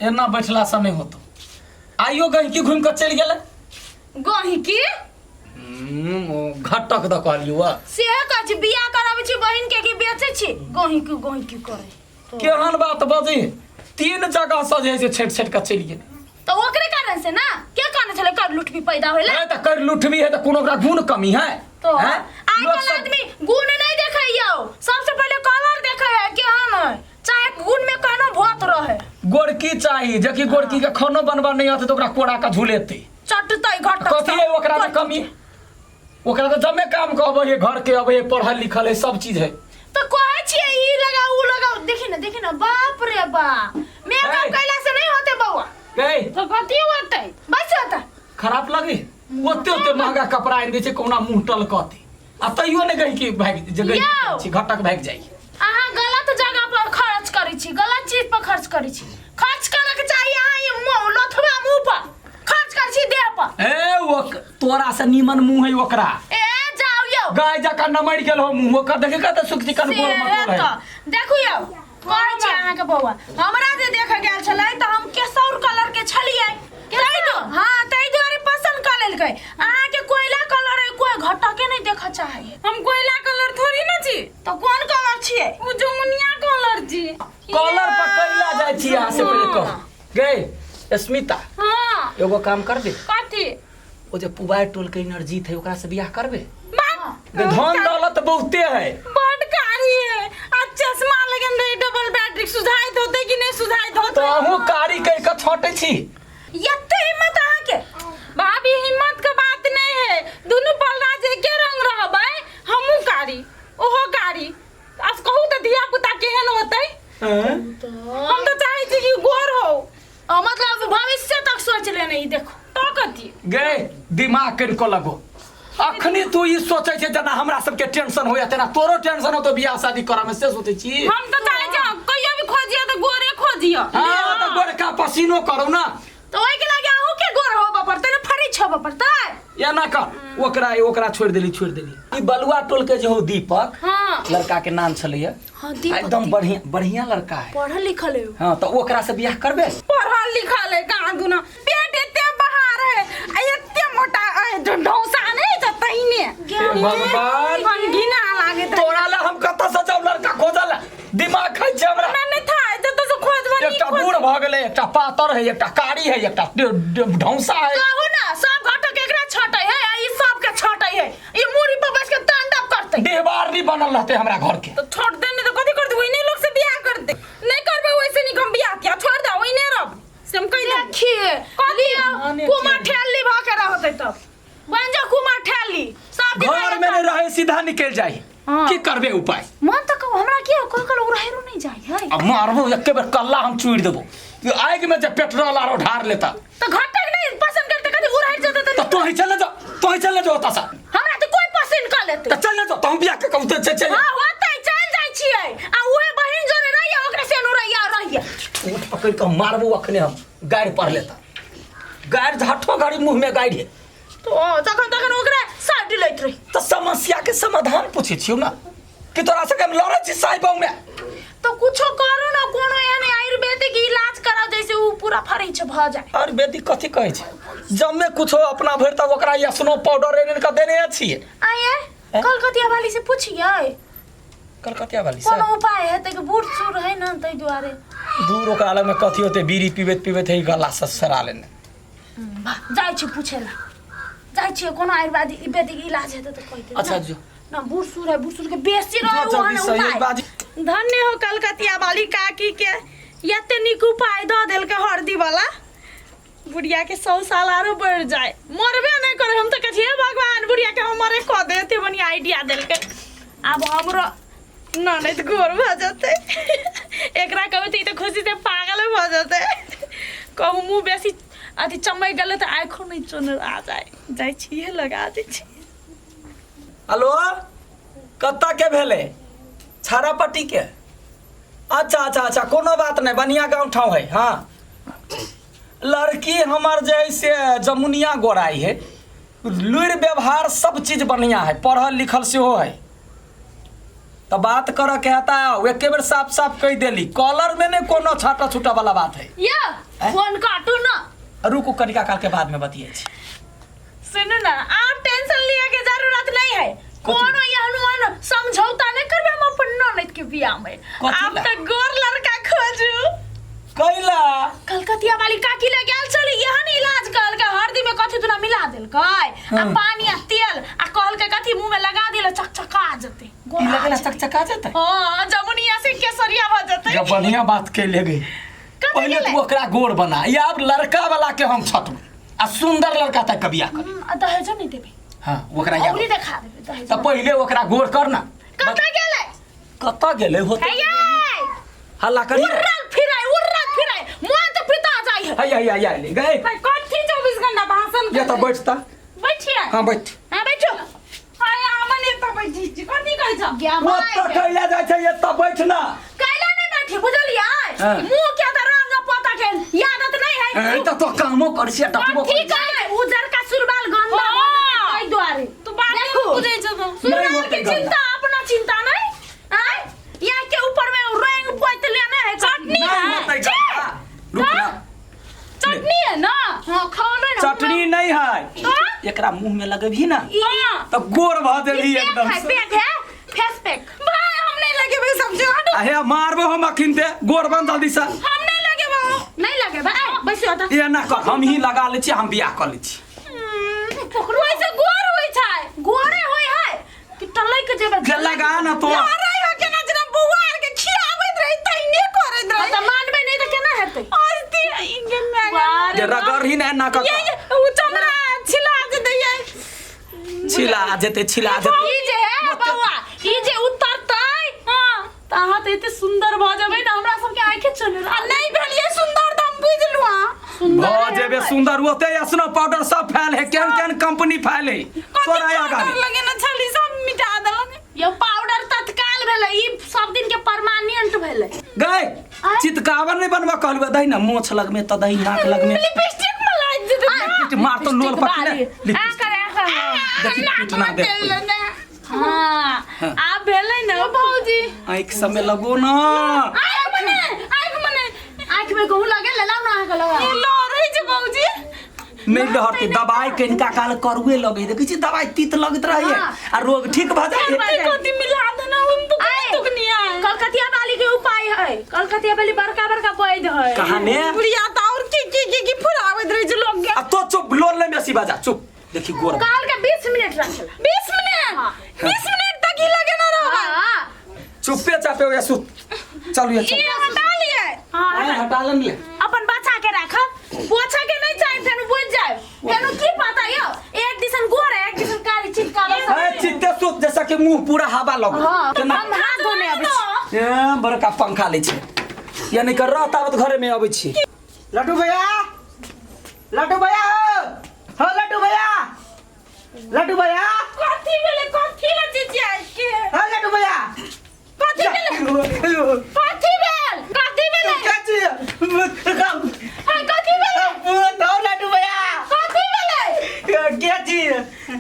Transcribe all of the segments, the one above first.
एना बैठला से नहीं होतो। आइयो गहिकी घूम के चलि गेलै। गहिकी? ओ घटक द कहलियो आ। से कहै छी बियाह कराबै छी बहिन के कि बेचै छी? गहिकी गहिकी करै। केहन बात बजी, 3 जगह से जे है से छेट छेट के चलि गेलै। तो ओकरे कारण से ना के कहने छलै कर लुटबी पैदा होइले? ए त कर लुटबी है त कोनो ओकरा गुण कमी है? तो हैं? आइ लोक काल्हि सब- आदमी गुण नहीं देखै यौ, सबसे पहिले कलर देखै है केहन है, चाहे गुण में कोनो भोत रहे। गोरकी चाही, जेकि गोरकी के खानो बनबा नहीं आते त ओकरा कोड़ा के झुलेते। चटतै घटक। कथी है ओकरा में कमी? ओकरा तो जमे काम के अबै है, घर के अबै है, पढ़ल लिखल है, सब चीज है। तो कहै छियै ई लगाओ ऊ लगाओ, देखी ना देखी ना, बाप रे बाप, मेकअप ए। कैला से नहीं होते बौआ। ए तो कथी होतै? बस होता। खराब लगे ओते ओते महंगा कपड़ा आनि दै छै, कोना मुंह टलकते आ तैयो नहि गहि कि भागि जे गहि यौ। छी, घटक भागि जाइ। अहाँ गलत जगह पर खर्च करै छी, गलत चीज पर खर्च करै छी। खर्च करऽ के चाही अहाँ ई मुँह लोथवा मुँह पर खर्च करै छी, देह पर। ए ओ तोरा से नीमन मुंह है ओकरा। ए जाउ यौ। गाय जकाँ नमरि गेल हो मुंह ओकर, देखे कते सुख चिकन से गोल मटोल है। तऽ देखू यौ, कहै छी अहाँके बौआ हमरा जे देखऽ गेल छलै तऽ हम केसौर कलर के छलियै, तै हाँ ताहि दुआरे पसंद कऽ लेलकै। अहाँके कोयला कलर है, कोई घटके नहीं देखऽ चाहै। हम कोयला कलर थोड़ी ना छी। तऽ कोन कलर छियै? ओ जमुनिया कलर छी। कलर पर कैला जाइ छी अहाँ से पहिले कहू। गे स्मिता। हाँ। एगो काम करबे? कथी? ओ जे पुबार टोल के इनरजीत है ओकरा से बियाह करबे? बाप। गे धन दौलत बहुते है। बड कारी है आ चश्मा लगन रहे डबल बैटरी, सुझाइत होते कि नहीं सुझाइत होते? तो अहूँ कारी कह के छटे छी। एते हिम्मत अहाँके? भाभी हिम्मत के बात नहीं है, दुनू बलराज एके रंग रहबै, हमहूँ कारी ओहो कारी, आब कहू तऽ धिया पुता केहन होतै? हम तऽ चाहै छी कि गोर हो। मतलब भविष्य तक सोच लेने ई देखो। तो कथी? गे दिमाग कनि को लगो, अखनी तू ई सोचै छै जेना हमरा सबके टेंशन होया तेना तोरो टेंशन होतो बियाह शादी करऽ में, से सोचै छी? हम तऽ चाहै छी कहियो भी खोजियो तऽ गोरे खोजियो। हाँ तऽ गोरका पसीनो करू ना। तऽ ओहिके लागे अहूँ के गोर होबऽ पड़तै ने, फरीछ होबऽ पड़तै। एना कर ओकरा ओकरा छोड़ि देली, छोड़ि देली। ई बलुआ टोल के जे हो दीपक। हाँ। लड़का के नाम छलैया। हाँ, दीपक, एकदम दीपक। बढ़िया बढ़िया लड़का है, पढ़ल लिखल है। हाँ तो ओकरा से बियाह करबे? पढ़ल लिखल है कहाँ दुना, पेट एते बहार है आ एते मोटा ढौसा नहीं छ तहिने। हे भगवान। हम घिना लागैत रहे। तोरा ला हम कतऽ से जाउ लड़का खोजऽ ला, दिमाग खाइ छै हमरा। हमरा नहीं था जतऽ से खोजबो नहीं। एकटा बूढ़ भऽ गेलै, एकटा पातर है, एकटा कारी है, एकटा ढौसा है। कहू ना सब घटक एकरा छटै है आ ई सब के छटै है, ई मूड़ी पर बैस के तांडव करतै। देहबार नहीं बनल रहते हमरा घर के। तो छोड़ दे नहीं तो कथी करते, ओहिने लोग से बियाह करते। नहीं करबे वैसे नहीं हम बियाह किया, छोड़ दे ओहिने रह से हम कहि देब। देखिए कथी? माने कुमार के? ठेली भ के रहतै तब बन जाओ कुमार ठेली सब दिन घर में नहीं रहे सीधा निकल जाए। हाँ। की करबे उपाय? मन तो कहू हमरा की कोई कल उड़ाइरो नहीं जाय है। अब मारबो एके बेर कल्ला हम चूड़ देबो, आगि में जे पेट्रोल आरो ढार लेता। तो घटक नहीं पसंद करते कथी उड़ाइर जेतै तो तोही चले जा, तोही चले जा ओतऽ से। हमरा तो कोई पसंद कर लेते। तो चल जा, तोहू बियाह के कहू तो चल चल। हां होतै चल जाय छियै आ उहे बहिन जोरे रहिए ओकरे से नुरैया रहिए। ठूठ पकड़ के मारबो अखने हम, गारि पढ़ लेता, गारि झाठो गाड़ी मुंह में गारि है। तो तखन तखन ओकरे साइड लैत रही। तो समस्या के समाधान पूछै छियौ ना कि तोरा सबके हम लड़ै छी साहिबौ में। तो कुछो करू ना, कोनो एहन आयुर्वेदिक इलाज कराओ जैसे उ पूरा फरीछ भ जाए। आयुर्वेदिक कथी कहै छै? जमे कुछो अपना भरि तब ओकरा यसनो पाउडर एन के देने छियै। आये कलकतिया वाली से पूछियै। कलकतिया वाली से कोनो उपाय है कि बूढ़ सूढ़ है ना ताहि दुआरे। दूर ओकरा लग में कथी होते, बीड़ी पीबैत पीबैत है गला से सरा लेने। जाइ छी पूछे ला, जाइ छी कोनो आयुर्वेदिक इलाज हेतै तऽ कहि देब। अच्छा जो ना बूढ़ सूढ़ है, बूढ़ सूढ़ के बेसी रहे जो ओहन जल्दी सही उपाय। बाजी। धन्य हो कलकतिया वाली काकी के, एते नीक उपाय दऽ देलकै हरदी वाला। बुढ़िया के 100 साल आरो बढ़ जाए, मरबे नहीं करे। हम तो कहै छी, हे भगवान बुढ़िया के हम मरे कऽ दे, एते बढ़िया आइडिया देलकै। आब हमरो ननैद गोर भऽ जेतै, एकरा कहबै तऽ ई तऽ खुशी से पागल भऽ जेतै। कहू मुँह बेसी अथी चमकि गेलै तऽ आँखो नहि चुनर आ जाए, जाइ छी इहे लगा दै छी। हेलो कतऽ के भेलै? छारापट्टी के? अच्छा अच्छा अच्छा, कोनो बात नहीं, बढ़िया गाँव ठाँव है। हाँ लड़की हमर जे है से जमुनिया गोराई है, लुरि व्यवहार सब चीज बढ़िया है, पढ़ल लिखल सेहो है। तऽ बात करऽ के हेता एके बेर साफ साफ कहि देली कॉलर में नहि कोनो छाटा छूटा वाला बात है। ये फोन काटू ना। रुकू कनिका काल के बाद में बतियै छी। सुनू ना, आप टेंशन लिए के जरूरत नहीं है। कोनो एहन ओहन समझौता नहीं करबे हम अपन ननद के बियाह में। कथी आप ला? तो गोर लड़का खोजू। कैला? कलकतिया वाली काकी ले गेल छली, एहन इलाज कहलकै, हरदी में कथी दुना मिला देलकै आ पानी आ तेल आ कहलकै कथी मुंह में लगा दिले चकचका जेतै। ई लगेला चकचका जेतै? हां, जमुनिया से केसरिया भ जेतै। जब बढ़िया बात कैले गई। कथी पहले केले? तू ओकरा गोर बना, या अब लड़का वाला के हम छतबै आ सुंदर लड़का तक के बियाह कर। आ दहेजो नहीं देबै। हाँ, ओकरा या औरी देखा देबै दहेज। तऽ पहिले ओकरा गोर कर ना। कतऽ गेलै? कतऽ गेलै होतै? हे यै, हल्ला करी। उर्रल फिराय, उर्रल फिराय, मोन तऽ पिता जाइ है। हैया हैया हैया ले गए। भाई कथी 24 घंटा भाषण ये तऽ बैठ तऽ। बैठिए। हाँ बैठ। हाँ बैठो। हाय आमन एतऽ बैठी छी, कथी कहै छ? गे माय ओतऽ गे। कैला जाइ छै एतऽ बैठ ना। कैला नहीं बैठी बुझलियै? हाँ। मुंह के तऽ रंग पोता के आदत नहीं है। ए तऽ तो कामो कर छी टकबो कर ठीक है, उजर का सुरबाल गंदा हाँ। भऽ जेतै ताहि दुआरे। तू बात नहीं देखू। बुझै छ तो। सुरबाल होतै के गंदा। चिंता अपना चिंता नहीं। आय यहाँ के ऊपर में रंग पोत लेने है। चटनी नहीं है। होतै गंदा। रुक ना। चटनी है ना? हाँ खाओ ना। चटनी नहीं है। तो? एकरा मुंह में लगबही ना हाँ। तऽ गोर भऽ जेबही पैक एकदम है, से। पैक है, फेस पैक। भाई हम नहीं लगेबै सब चीज। अहे मारबो हम अखिन ते, गोर बन जल्दी से। हम नहीं लगेबै। नहीं लगे भाई, बैसो तऽ। एना कर, हम ही लगा लै छी, हम बियाह कऽ लै छी। ओइसे गोर होइ छै। गोरे होय है कि टलै के जेबै। के लगा ना तो। लड़ै हो केना जेना बौआ आर के खियाबैत रही तहिने करैत रही। तऽ मानबै नहीं तऽ केना हेतै? आज इंगे में जे रगड़ ही ना एना कऽ ये ये उ चमड़ा छिला जेतै ये। छिला जेतै, छिला जेतै। ई जे है बौआ, ई जे उतरतै हां तऽ अहाँ तऽ एते सुंदर भऽ जेबै ने, हमरा सबके आँखे चले। आ नहीं भेलिए सुंदर तऽ हम बुझलु हां। सुंदर भऽ जेबे सुंदर, ओते स्नो पाउडर सब फैल है, केहन केहन कंपनी फैल है। कथी तोरा आगा पाउडर में। लगेने छली सब मिटा देलक। यो पाउडर तत्काल भेलै, ई सब दिन के परमानेंट भेलै। गए चितकावन नहीं बनबा कहलु, दही ना मोछ लगमे त दही नाक लगमे। लिपस्टिक में लाग जेतै। लिपस्टिक मार तो लोल पकड़े। आ करे, आ करे। देखी पिटना देख। हाँ, आब भेलै ने भौजी। आँखि सबमे लगो ना। आँख मने, आँख मने। आँख में गहूँ लगे ले लाओ ना अहाँके लगा। ई लड़ै छै भौजी। नहीं लहरते, दवाई कनिका काल करुए लगे, देखै छी दवाई तीत लगैत रहैए हाँ। आ रोग ठीक भऽ जाइ है। कथी कथी मिला देना हम तो आए। तुकनी आए। कलकतिया वाली के उपाय है, कलकतिया वाली बड़का बड़का वैद्य है। कहाँ ने? बुढ़िया तऽ और की की की की फुराबैत रहै छै लोग के। आ तो चुप, लोल नहीं बेसी बाजा, चुप। देखी गोर। काल के 20 मिनट रखेला। 20 मिनट? हाँ। 20 मिनट तक ही लगे ना रहबै। हाँ। चुप्पे चापे हो सुत। चलू ये ई चल। हटा लिए। हाँ, हटा लन ले। अपन बचा के राखब, पोछा के नहीं चाहे फेनु बुझ जाए। फेनु की पता यो, एक दिसन गोर है, एक दिसन कारी चिपका ए चित्ते सुत, जैसा कि मुंह पूरा हवा लगो। हाँ, केना? हम हाथ धोने अबै छी। ए बड़का पंखा लै छै। यानी कर रह ताबत घरे में अबै छी। लड्डू भैया, लड्डू भैया हो, हो लड्डू भैया, लड्डू भैया। कथी भेलै, कथी ला चिचियाइ के? हो लड्डू भैया। कथी भेलै? कथी भेल? कथी भेलै? कथी? हाय, कथी भेलै? हो लड्डू भैया। कथी भेलै? के छी?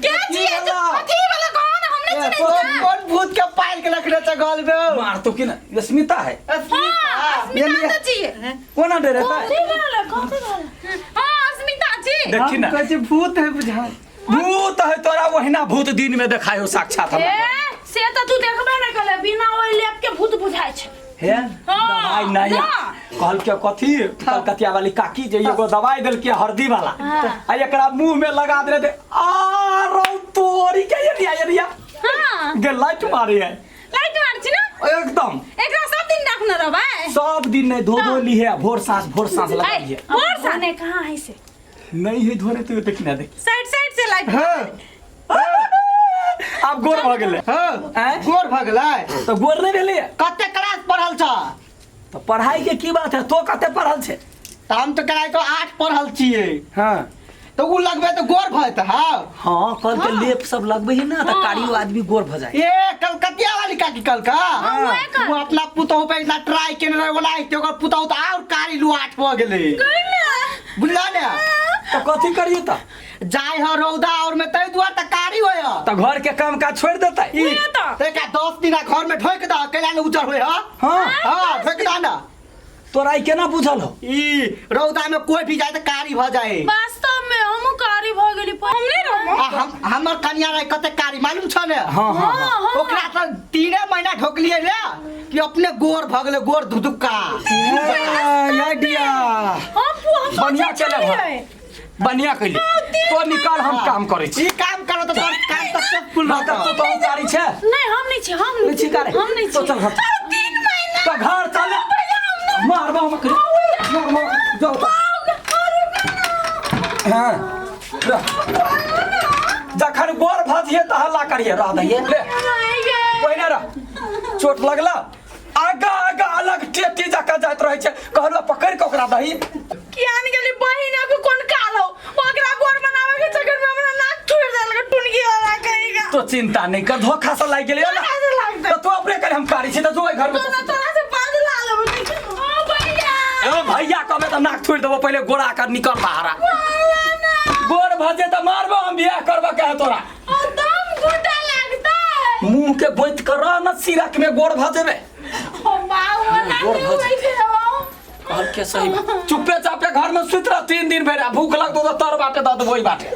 के छियै? कथी भेलै कहो ने, हम नहि चिन्है कौन छियै। कौन भूत के पाल के रखने छै गल में? मार तो की ना अस्मिता है। हाँ, अस्मिता तऽ छियै। कोना डरे ता? कथी भेलै, कथी भेलै? हाँ, अस्मिता छी। देखी ना। हम कहै छी भूत है बुझा। भूत है तोरा, ओहिना भूत दिन में देखाय हो साक्षात हमरा। ए से तऽ तू देखबे नहि कले, बिना ओहि लेप के भूत बुझाइ छै। हे दवाई नहीं कहल के कथी कलकतिया वाली काकी जे एगो दवाई देलकै हरदी वाला आ एकरा मुंह में लगा दे दे आ रौ तोरी के एरिया एरिया। हाँ। गे लाइट मारे है। लाइट मार छी ना एकदम। एकरा सब दिन राखने रहबै। सब दिन नहीं, धो धो ली है, भोर साँझ, भोर साँझ लगा लिए। भोर साँझ। ने कहाँ है से? नहीं है धोने तो देखी ना देख। साइड साइड से लाइट। हाँ। आब गोर भऽ गेलै। हाँ। आँय? गोर भऽ गेलै। तऽ गोर नहि भेलै? कते क्लास पढ़ल छ? तऽ पढ़ाई के की बात है, तो कते पढ़ल छै? तऽ हम तऽ कराय तो 8 पढ़ल छियै। हाँ। तऽ उ लगबै तऽ गोर भऽ जेतै। हाँ। हाँ, कल के लेप सब लगबै है ना तऽ कारियो आदमी गोर भऽ जाइ। ए कलकतिया वाली काकी कलका। हाँ, उहे कल। उ अपना पुतहु पे इतना ट्राई केने रहे ओना हेतै, ओकर पुतहु तऽ आओर कारी लुआठ भऽ गेलै। बुझला ने? तऽ कथी करिए तऽ जाय ह रौदा और में तै दुआर त कारी होय ह तऽ घर के काम काज छोड़ि देतै ई तऽ। ते का 10 दिन घर में ढोक द कैला ने उजर होय ह हाँ हां ढोक द ना तोरा ई केना बुझल हो ई रौदा में कोई भी जाए त कारी भ जाए वास्तव में हमहूँ कारी भऽ गेली हम नहीं रहबो आ हम हमर कनिया रहे कते कारी मालूम छ ने हाँ हाँ हाँ हाँ हाँ ओकरा त तीने महीना ढोकलिए रे कि अपने गोर भ गेले गोर धुधुक्का ए, आइडिया हम हम बढ़िया सोचै केले भाई। छलियै। बढ़िया कैले तो निकाल हम काम करै छी ई काम करो त तोर काम सक्सेसफुल ना रहत तऽ तू तो कारी छै नहीं हम नहीं छी हम नहीं छी कारी हम नहीं तो छी चल घर 3 महीना तो घर चल मारबो हम करी मारबो जाओ तो। हाँ रह। जखन गोर भजिए तऽ हल्ला करिए रह दहिए ले पहिने रह चोट लगला आगा आगा अलग टेटी जकाँ जाइत रहै छै कहलहुँ पकड़ि कऽ ओकरा दही कियान गेली बहिन के कोन काल हो ओकरा गोर बनावे के चक्कर में हमरा नाक थुर देलक टुनगी वाला कहेगा तो चिंता नहीं कर धोखा से लागि गेलै ना धोखा से लागतै। तऽ तू अपने करे हम कारी छी तऽ जो एहि घर में तो ना तोरा से बदला लेबो ओ भैया ए भैया कहबे तऽ नाक थुरि देबो पहिले गोरा कर निकल बाहर गोर भजे तऽ मारबो हम बियाह करबो कहे तोरा ओ दम घुटा लगता है मुंह के बोइत कर रह न सिरक में गोर भजेबे ओ बाबू ना गोर नहीं भजे। होई छै हो कहल के सही बात। चुप्पे चापे घर में सुति रह 3 दिन भरि आ भूख लगतो तऽ तर बाटे दऽ देबो ओहि बाटे